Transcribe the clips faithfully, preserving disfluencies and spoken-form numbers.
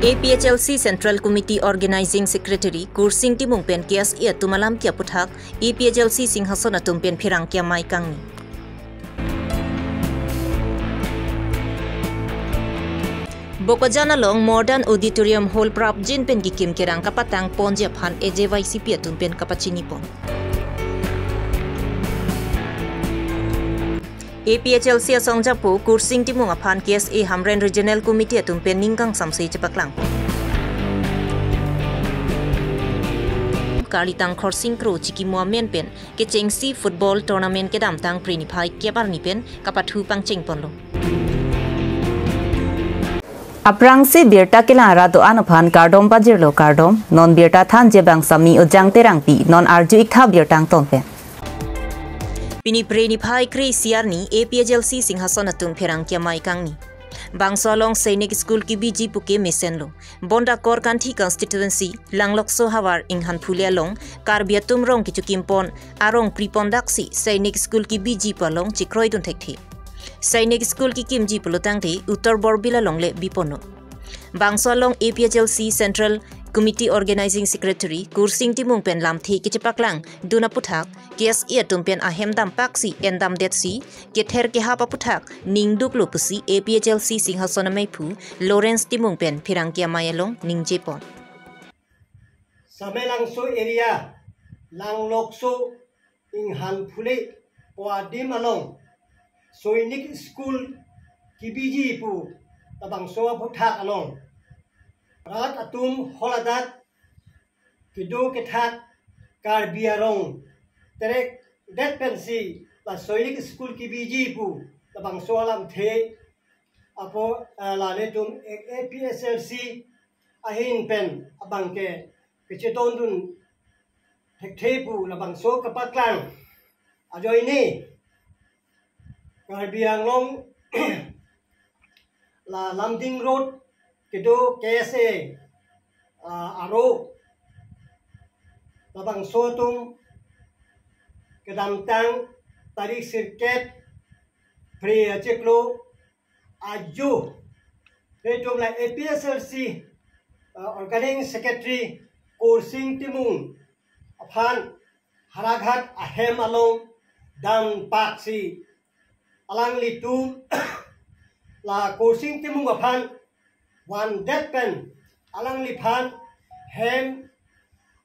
A P H L C Central Committee Organizing Secretary Kursing Timung pen K S A atum alamthe aputhak A P H L C Singhason atum pen pherangke amei kangni. Bokajan along Modern Auditorium Hall prapjin pen kekim kerang kapatang ponji aphan A J Y C P atum pen kapachini pon. A P H L C asong japo Kursing Timung aphan K S A Hamren Regional Committee atum pen ning kangsamse chepaklang. Karli Tangkhor Singkro chikimo amen pen kechengsi football tournament kedamtang Phre niphai kep arni pen kapathu pangcheng ponlo. Aphrangsi birta kelang arat do-an aphan kardom pajirlo kardom, non birta thanji abang Sami Ujang Terangpi, non arju-ik tha birta angton pen. Pini Phre niphai kre-isi arni A P H L C Singhason atum pherangke amei kangni. Bangso along Sainik School kebiji puke mesenlo. Bonta Korkanthi constituency, Langlokso havar Inghan Phule along Karbi atum rong kechokim pon arong pri pon daksi Sainik School kebiji pu along chekroidun thekthe. Sainik School kekimji pulo tangte Uttar Borbil along le bi ponlo. Bangso along A P H L C Central Committee Organizing Secretary Kursing Timung pen lamthe kechepaklang dun aputhak K S A atum pen ahem dampak si endam detsi kether kehap aputhak ning duklo pusi A P H L C Singhason ameiphu Lawrence Timung pen pherangke amei along ningje pon. Samelangso area, Langlokso, Inghan Phule pu adim along Sainik School kebiji pu labangso aputhak along rat atum holadak kedo kethak Karbi arong terek det pensi la Sainik School kebiji pu labangso alamthe apo, eh, la netum A P H L C ahin pen abangke kechetondun thekthe pu labangso kapaklang ajoine Karbi Anglong la Lumding Road kedo K S A, ah, aro labangso atum kedamtang tarik sirkep Phre achiklo ajo netum la A P H L C, ah, Organizing Secretary Kursing Timung aphan Haraghat ahem along dampak si alanglitum la Kursing Timung aphan vandet pen alangliphan hem,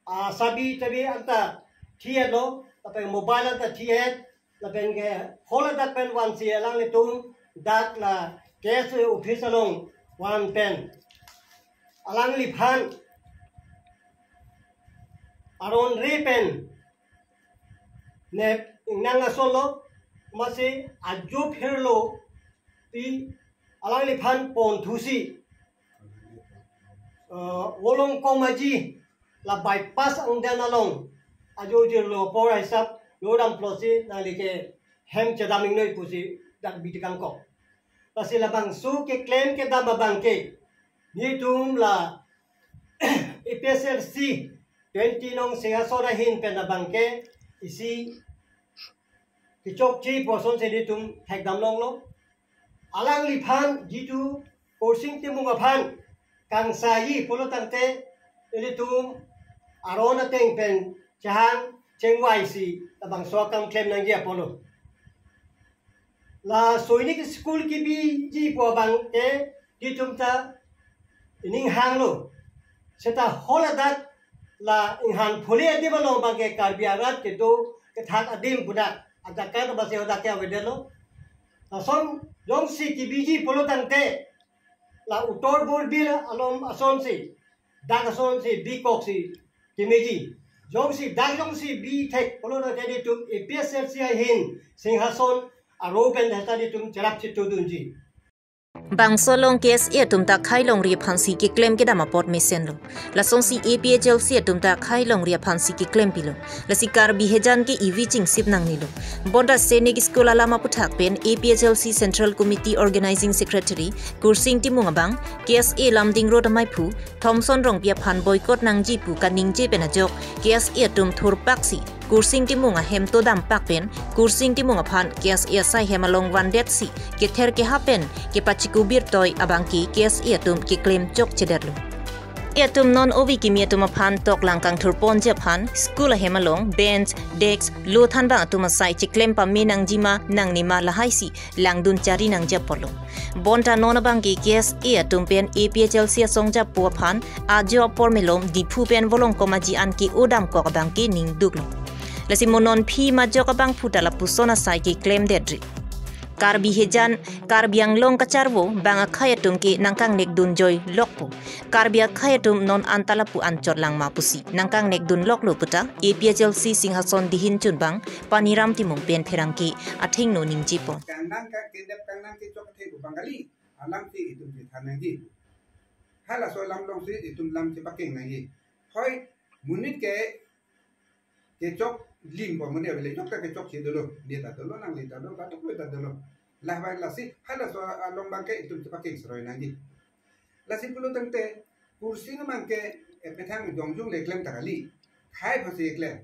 ah, sabi tabi anta thi-etlo, lapen mobile anta thi-et, lapen ke holadak pen vansi alanglitum dak la K S A office along van pen alangliphan aron re pen nep ingnang asonlo, masi ajo phirlo pi alangliphan ponthusi, eh, Volongkom Aji la bypass angdeng along ajo jirlo apor hisap lo dam plosi nangli ke hem chedam ingnoi pusi dak bi tekangkok. Lasi labangso keklem kedam abangke netum la A P H L C twenty nong Singhason ahin pen abangke isi kechokche pu asonsi netum thekdam longlo. Alangliphan jitu Kursing Timung aphan kangsaji pulo tangte netum aron ateng pen chehang chengvai si labangso akam klem nangji apotlo. La Sainik School kebiji pu abangke netum ta ining hanglo. Seta holadak la Inghan Phule adim along abangke Karbi arat kedo kethak adim pudak ajakan basi hodak ke avedetlo. Lason jongsi kebiji pulo tangte la Uttar Borbil along asonsi, dak asonsi bikoksi kemeji. Jongsi dak jongsi bi thek pulo tangte netum A P H L C ahin Singhason aro pen data netum cherap chetudunji. Bangso along K S A atum ta khei longri aphansi keklem kedam apot mesenlo. Lasonsi A P H L C atum ta khei longri aphansi keklempilo. Lasi Karbi hejan ke ivi chingsip nangnelo. Bonta Sainik School alam aputhak pen A P H L C Central Committee Organizing Secretary Kursing Timung abang, K S A Lumding Road ameiphu Thomson Rongpi aphan boycott nangji pu kaningje pen ajok, K S A atum thurpaksi Kursing Timung ahem to dampak pen, Kursing Timung aphan K S A asai hem along vandetsi kether kehap pen kepachikubir toi abangke K S A atum keklem chokchedetlo. Atum non ove kimi atum aphan toklang kangthurponji aphan school ahem along bench, desk, lo thanbang atum asai chiklem pame nangjima nangnema lahaisi langdun chari nangji apotlo. Bonta non abangke K S A atum pen A P H L C asong japo aphan ajo apor melom Diphu pen volong komaji an ke-o damkok abangke ningduklo. Lasi mo non phi majok abangphu ta lapuson asai keklemdetri. Karbi hejan, Karbi Anglong kacharvo bang akhei atum ke nangkangnekdun joilokpo. Karbi akhei atum non anta lapu anchot langma pusi nangkangnekdunloklo puta A P H L C Singhason dihin chunbang Paniram Timung pen pherangke athengno ningjepon. Kangnang ka kendep kangnang kechok athengno Bengali alam si itum chethan nangji. Halaso alam alongsi itum lam chepakeng nangji. Hoi, monit ke kechok limpo, monit avele jok ta kechokche dolo, ne ta dolo, nangli ta dolo, katuk le ta dolo. Lahai lasi halaso along abangke itum chepakeng seroi nangji. Lasi pulo tangte kursing abangke, eh, methang jongjung le klem ta kali. Khei aphansi klem.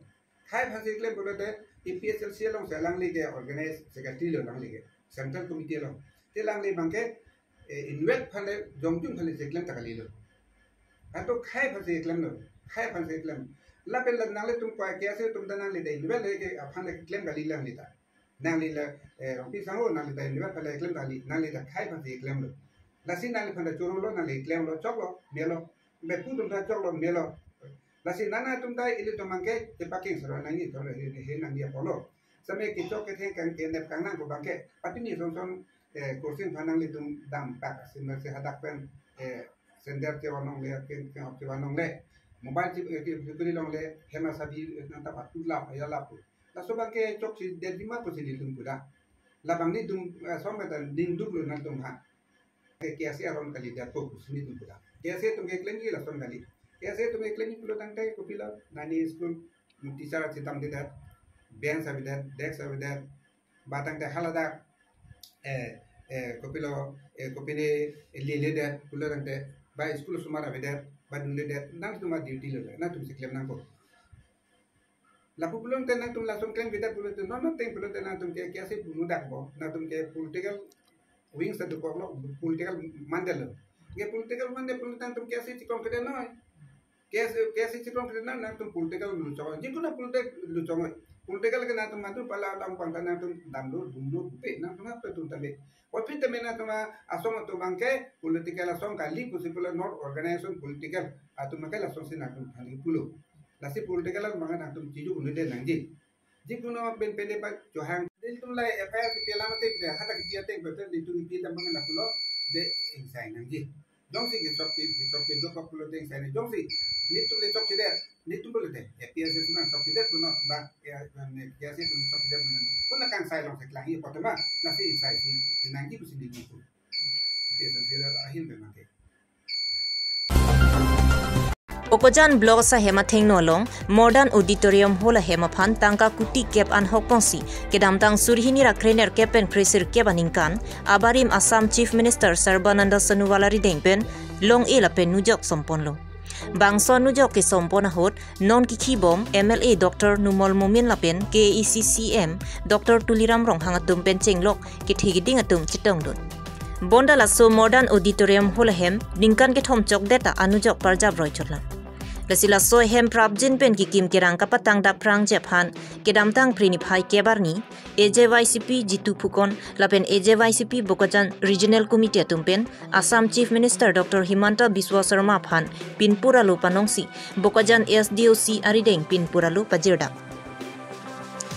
Khei aphansi klem pulote A P H L C alongsi alangli ke organize secretary lo, alangli ke central committee lo. Te alangli abangke, eh, inwet aphan le jongjung aphansi klem ta kalilo. Ato khei aphansi klemlo, khei aphansi klem. Lapen la nanglitum ko K S A atum ta nangli ta inwet le ke aphan le klem kali, nangli ta. Nangli la, eh, Rongpi Sangho nangli ta inwet aphan le klem kali, nangli ta khei aphansi klemlo. Lasi nangliphan ta chorolo, nangli klemlo, choklo, melo, bephu atum ta choklo, melo. Lasi nana atum ta ilitum abangke chepakeng seroi nangji, thor he, he nangji apotlo. Same kechok ketheng kang kenep kangnang ko abangke, patini son son, eh, kursing aphan nanglitum dampak, sima se hadak pen, eh, sender chevanongle, ken, ken chevanongle, mobile che, eh, che, chekuri longle, hem asabi, eh, nang ta patu lap, ya lap. Laso abangke chokche detjima pusi nelitum puda. Labang nelitum, eh, som kata ningduklo nangtum ha. Ke K S A aron kalidet po pusi nelitum puda. K S A atum ke klemji lason kali. K S A atum ke klemji pulo tangte kopilo, nani school teacher achitamdedet, bench avedet, desk avedet, ba tangte haladak, eh, eh, kopilo, eh, kopine leledet pulo tangte, ba school osomar avedet, ba dundedet, nangtum a-duty lo, nangtumsi klem nangpo. Lapu pulo tangte nangtum lason klemvedet pulote, non non ateng pulote nangtum ke, K S A pu nudakpo, nangtum ke political wings ta dokoklo, political mandate lo. Ke political mandate pulo tangte nangtum K S A chikrongkredet noi. K S A, K S A chikrongkredet noi, nangtum political luchong. Jikunu political luchong. Political ke nangtum madu pala alam pangta nangtum damlo, dumlo, bupe, nangtum hap tum tale. Kopi tame nangtum asong atum abangke political asong kali pusi pulo, not organization political atum abangke lasonsi nangtum kali pulo. Lasi political abangke nangtum chiju unide nangji. Jikunu pen pede pa johang. Nelitum la F I R kipi alam ateng de, hadak kipi ateng betul nelitum kipi alam abang lapulo, de ingsai nangji. Jongsi kechok ke, kechok ke dokok pulote ingsai nangji. Jongsi nelitum le chokchedet, nelitum pulote, A P H L C atum chokchedet puno, ba, ya, ne, K S A atum chokchedet puno. Puna kangsai alongsi klangji apot ma, lasi ingsai si, si nangji pusi nelitum. A P H L C ahin pen mangke. Bokajan Block ahem athengno along Modern Auditorium Hall ahem aphan tangka kuti kep an hokpongsi kedamtang suri hini ra krenerkep pen kresirkep aningkan abarim Assam Chief Minister Sarbananda Sonowal arideng pen long-e lapen nujok somponlo. Bangso nujok kesompon ahut non kikhibom M L A Doctor Numal Momin lapen K A A C C M Doctor Tuliram Ronghang atum pen chenglok kethe keding atum chetongdun. Bonta laso Modern Auditorium Hall ahem ningkan kethom chokdet ta anujok parjap roi chotlang. Lasi laso ahem prapjin pen kikim kerang kapatang daprangji aphan kedamtang Phre niphai kep arni A J Y C P Jitu Phukon lapen A J Y C P Bokajan Regional Committee atum pen Assam Chief Minister Doctor Himanta Biswa Sarma aphan pinpur alo panongsi Bokajan S D O C arideng pinpur alo pajirdam.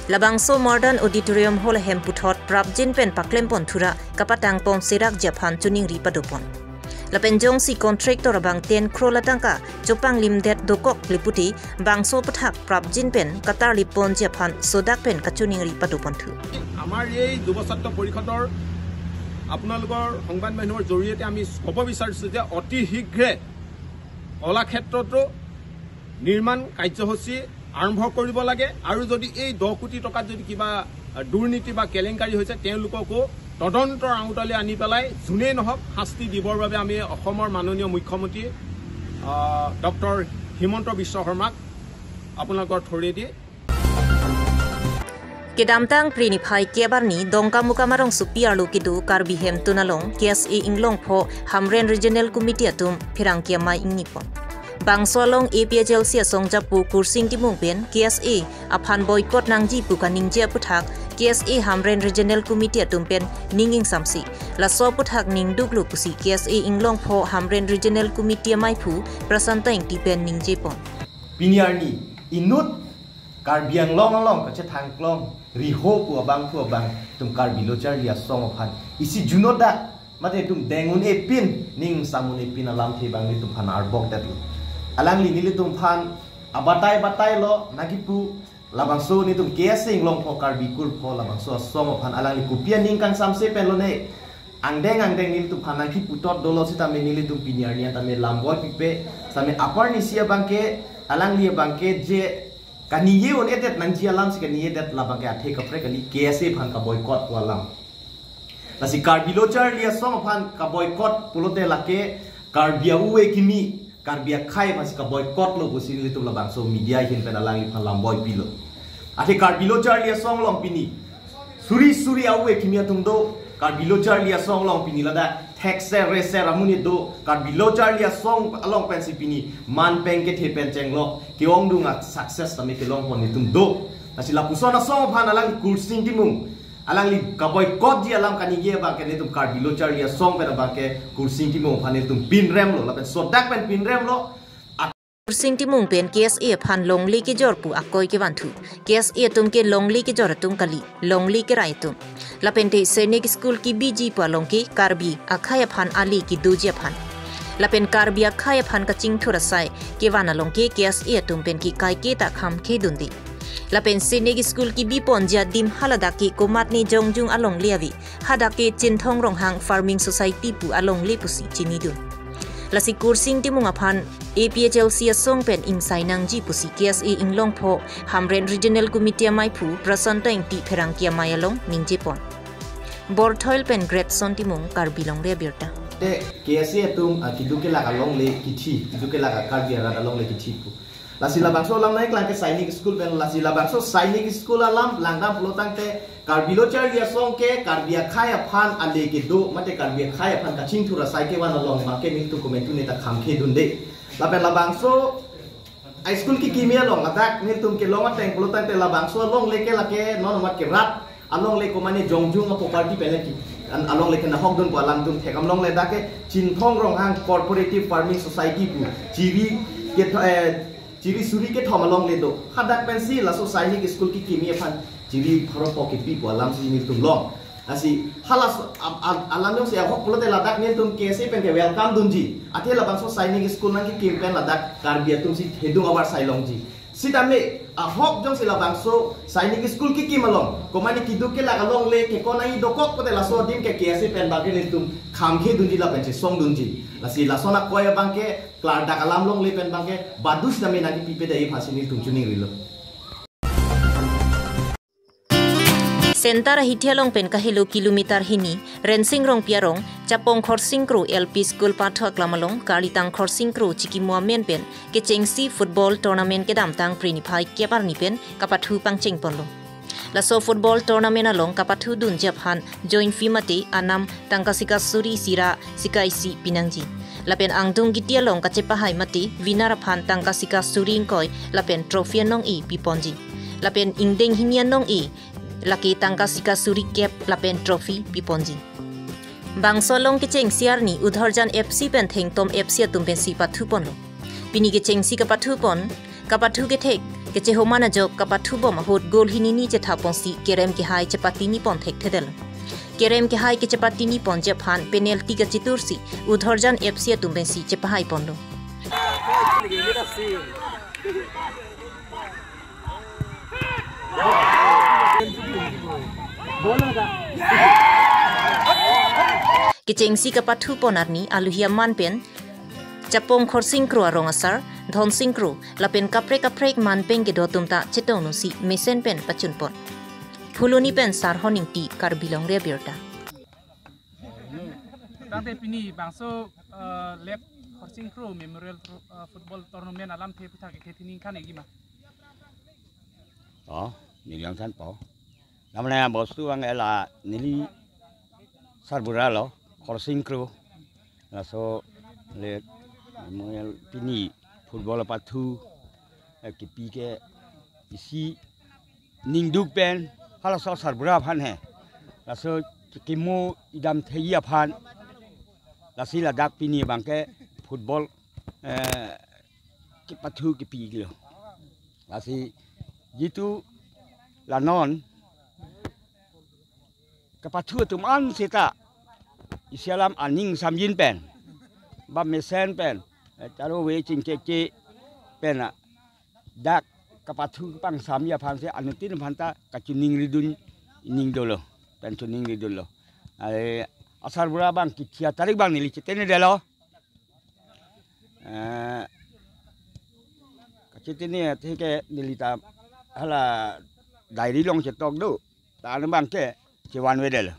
Labangso Modern Auditorium Hall ahem puthot prapjin pen paklempon thura kapatangpon serakji aphan choningri padopon. Lapen jongsi contractor abang ten crore atangka chopanglimdet dokok le puti bangso aputhak prapjin pen katarliponji aphan sodak pen kachoningri padoponthu. আমাৰ এই যুৱ ছাত্ৰ পৰিষদৰ আপোনালোকৰ সংবাদ মাধ্যমৰ জৰিয়তে আমি ক'ব বিচাৰিছোঁ যে অতি শীঘ্ৰে কলাক্ষেত্ৰতো নিৰ্মাণ কাৰ্যসূচী আৰম্ভ কৰিব লাগে আৰু যদি এই দহ কোটি টকাত যদি কিবা, আ, দুৰ্নীতি বা কেলেংকাৰী হৈছে তেওঁলোককো তদন্তৰ আওতালৈ আনি পেলাই যোনেই নহওক শাস্তি দিবৰ বাবে আমি অসমৰ মাননীয় মুখ্যমন্ত্ৰী, আ, ডক্টৰ হিমন্ত বিশ্ব শৰ্মাক আপোনালোকৰ থ্ৰুৱেদি Kedamtang Phre niphai kep arni Dongkamukam arongsopi arlo kedo Karbi Hemtun along K S A Inglongpho Hamren Regional Committee atum pherangke amei ingnipon. Bangso along A P H L C asong japo Kursing Timung pen K S A aphan boycott nangji pu kaningje aputhak K S A Hamren Regional Committee atum pen ning ingsamsi. Laso aputhak ning duklo pusi K S A Inglongpho Hamren Regional Committee amaiphu Prasanta Ingti pen ningjepon. Pini arni inut Karbi Anglong along kachethangklong riho pu abangphu abang itum Karbi Lo Charli Asong aphan isi junot dak mate itum deng un-e pin, ning sam un-e pin alamthe abang nelitum aphan arbok detlo. Alangli nelitum aphan abatai batai lo nangkipu, labangso nelitum K S A Inglongpho Karbi Kurpho labangso asong aphan alangli kopi aning kangsamse pen lone. Angdeng angdeng nelitum aphan nangkiputot dolo sitame nelitum pini arni an tame lamboi pipe, sitame apar nisi abangke alangli abangke je kaningje un-edet nangji alamsi kaningjedet labangke athe kaprek kali, K S A aphan kaboycott pu alam. Lasi Karbi Lo Charli Asong aphan kaboycott pulote lake Karbi a-ove kimi, Karbi akhei aphansi kaboycott lo pusi nelitum labangso media ahin pen alangliphan lamboi pilo. Athe Karbi Lo Charli Asong along pini suri suri a-ove kimi atum do, Karbi Lo Charli Asong along pini ladak thekser reser amonit do, Karbi Lo Charli Asong along pensi pini manpeng kethe pen chenglok ke-ongdung a-success tame kelongpon itum do. Lasi lapuson asong aphan alangli Kursing Timung alangli kaboycottji alam kaningje abangke nelitum Karbi Lo Charli Asong pen abangke Kursing Timung aphan nelitum pinremlo, lapen sodak pen pinremlo. Kursing Timung pen K S A aphan longle kejor pu akoi kevanthu. K S A atum ke longle kejor atum kali, longle kerai atum. Lapente Sainik School kebiji pu along ke Karbi akhei aphan ale kedoji aphan. Lapen Karbi akhei aphan kachingthur asai kevan along ke K S A atum pen ke kaike ta khamkhe dunde. Lapen Sainik School kebiponji adim haladak ke komatne jongjung alongle ave. Hadak ke Chinthong Ronghang Farming Society pu alongle pusi chinidun. Lasi Kursing Timung aphan A P H L C asong pen ingsai nangji pusi K S A Inglongpho Hamren Regional Committee amaiphu Prasanta Ingti pherangke amei along ningjepon. Borthoil pen Gretson Timung, Karbi Longri Abirta. Te K S A atum, ah, keduk kelak alongle kithi, keduk kelak a-Karbi arat alongle kithi pu. Lasi labangso alam nangklang ke Sainik School pen, lasi labangso Sainik School alam langdam pulotangte Karbi Lo Charli Asong ke Karbi akhei aphan ale kedo, mate Karbi akhei aphan kachingthur asai kevan along abangke nelitum komantu neta khamkhe dunde. Lapen labangso a-school kekimi along ladak nelitum kelong ateng pulotangte labangso alongle ke lake non amat ke rat alongle komatne jongjung a-property pen le ke, an-, alongle ke nahokdun pu alam itum thekdam longle, dak ke Chinthong Ronghang Cooperative Farming Society pu chiri ketho-, eh, chiri suri kethom alongle do. Hadak pensi laso Sainik School kekimi aphan chiri pharo pho kepi pu alamsi nelitum long. Lasi halaso a-, a-, alam jongsi ahok pulote ladak nelitum K S A pen ke welcome dunji. Athe labangso Sainik School nangkekim pen ladak Karbi atumsi thedung avarsai longji. Sitame ahok jongsi labangso Sainik School kekim along komatne keduk kelak alongle kekon nangji dokok pulote laso adim ke K S A pen abangke nelitum khamkhe dunji lapen chesong dunji. Lasi lason akoi abangke klardak alam longle pen abangke badus name nangkepi pede aphansi nelitum chiningrilo. Center ahithi along pen kahelo kilometer hini, Rensing Rongpi arong, Chapong Khorsing Kro L P School pathu aklam along, Karlitang Khorsing Kro chikimo amen pen kechengsi football tournament kedamtang Phre niphai kep arni pen kapathu pangchengponlo. Laso football tournament along kapathudunji aphan join fee mate anam tangka sika suri isi ra sika isi pinangji. Lapen angdung kiti along kachepahai mate winner aphan tangka sika suri ingkoi lapen trophy anong-e piponji. Lapen ingdeng hini anong-e lake tangka sika suri kep lapen trophy piponji. Bangso along kechengsi arni Udhorjan F C pen Thengtom F C atum pensi pathuponlo. Pini kechengsi kapathupon, kapathu kethek, kechehoman ajok kapathubom ahut goal hini ni chethaponsi kerem kehai chepatini pon thekthedetlo. Kerem kehai kechepatiniponji aphan penalty kachitursi Udhorjan F C atum pensi chepahaiponlo. Kechengsi kapathupon arni aluhi aman pen Chapong Khorsing Kro arong asar, Dhonsing Kro, lapen kaprek kaprek manpeng kedo atum ta chetongdunsi mesen pen pachunpon. Phuloni pen Sarhon Ingti, Karbi Longri Abirta. Tangte pini bangso, eh, Late Khorsing Kro Memorial Tro-, eh, Football Tournament alamthe aputhak ke thepi ningkan egi ma? Oh, neli langthan po. Namanya bostu ang ela neli sarbura lo, Khorsing Kro. Laso Late Memorial pini football apathu, eh, kepi ke isi ningduk pen, halaso asarbura aphan he. Laso kemo idam thei aphan. Lasi ladak pini abang ke football, eh, kepathu kepi lo. Lasi jitu la non kepathu atum an seta isi alam aning samjin pen, ba mesen pen, eh, charo we chingkeke pen, ah, dak kepathu kepangsamji aphan si anuttin aphan ta kachiningridun ning dolo, pen chiningridunlo. Eh, asarbura abang kichia tarik abang neli chitenedetlo. Eh, kachitene athe ke neli ta hala diary along chetok do. Ta abang ke chevanvedetlo.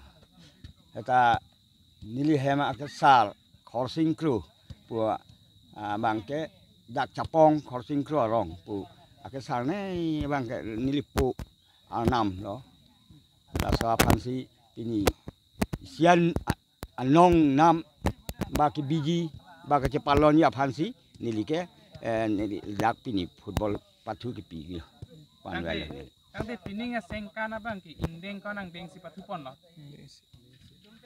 Eta neli hem akesar Khorsing Kro pu, ah, abang ke dak Chapong Khorsing Kro arong pu akesar ne abang ke neli po arnam lo. Laso aphan si pini sian a-, anong nam ba kebiji ba kachepalonji aphan si neli ke, eh, neli dak pini football pathu kepi lo. Pan Tangte, wala neli. Tangte pining asengkan abang ke ingdeng ko nangdeng si pathu ponlo?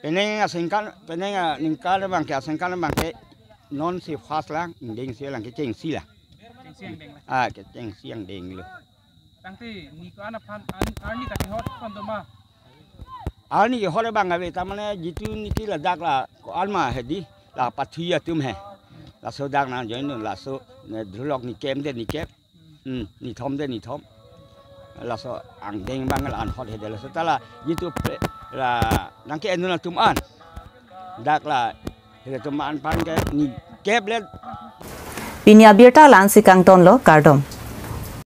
Pining asengkan, pining aningkan abang ke, asengkan abang ke non si first lang, ingdeng si lang kechengsi lang. Chengsi angdeng lang. Ah, kechengsi angdeng lo. Tangte ni ko-an aphan, an, arni ta kehot pon do ma? Arni kehot abang ave, ta mane jitu niki ladak la ko-an ma hedi, la pathu atum he. Laso dak nangjoin dun, laso ne dhrulok ni kem de ni kem. Hmm, ni thom de ni thom. Laso angdeng abang la-an hot hede, laso ta la jitu pe, la nangke-en dun atum an. Dak la hede atum an aphan ke ni kep le. Pini abirta la-an si kangtonlo, kardom.